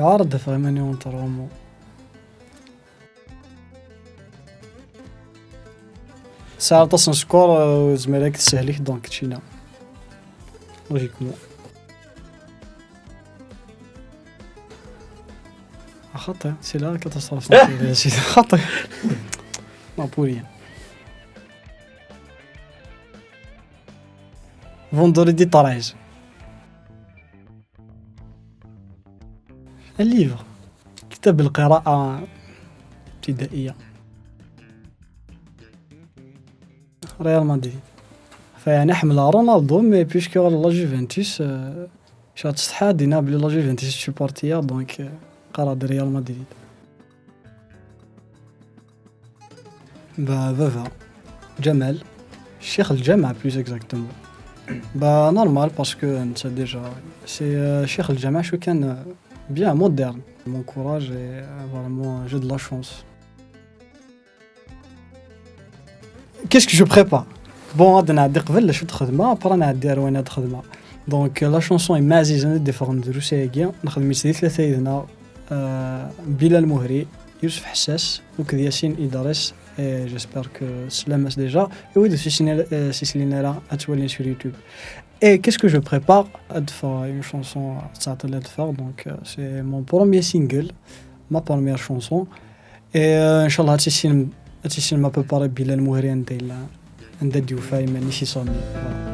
يعرض vraiment entraînement. ساعة تصن score زميلك تسهلك donc تشينا logiquement. خطي c'est la catastrophe خطي non pour rien. Vendredi 13. ال livre كتاب القراءة ابتدائية. ريال مدريد فيعني حمل رونالدو mais puisque la Juventus شات تستحى بلي la Juventus سوبورتيا donc قرا ريال مدريد. بابا جمال الشيخ الجامعة plus exactement. Bah normal parce que انت déjà c'est شيخ الجامعة شو كان bien moderne. Mon courage et vraiment j'ai de la chance. Qu'est-ce que je prépare? Bon غادي نعدي قبل شو خدمة après نعدي روينة خدمة. Donc la chanson ما عزيزة ديفرون دروسياكيا نخدم سيدي ثلاثة يدنا بلال مهري يوسف حساس وكذا ياسين إدريس. Et j'espère que سلامس déjà. Et oui, سيسلينا لا أتولي sur YouTube. Et qu'est-ce que je prépare? Une chanson donc c'est mon premier single, ma première chanson. Et Inch'Allah, تيسين ما préparé بلال مهري عند ديوفاي مانيش يصوني.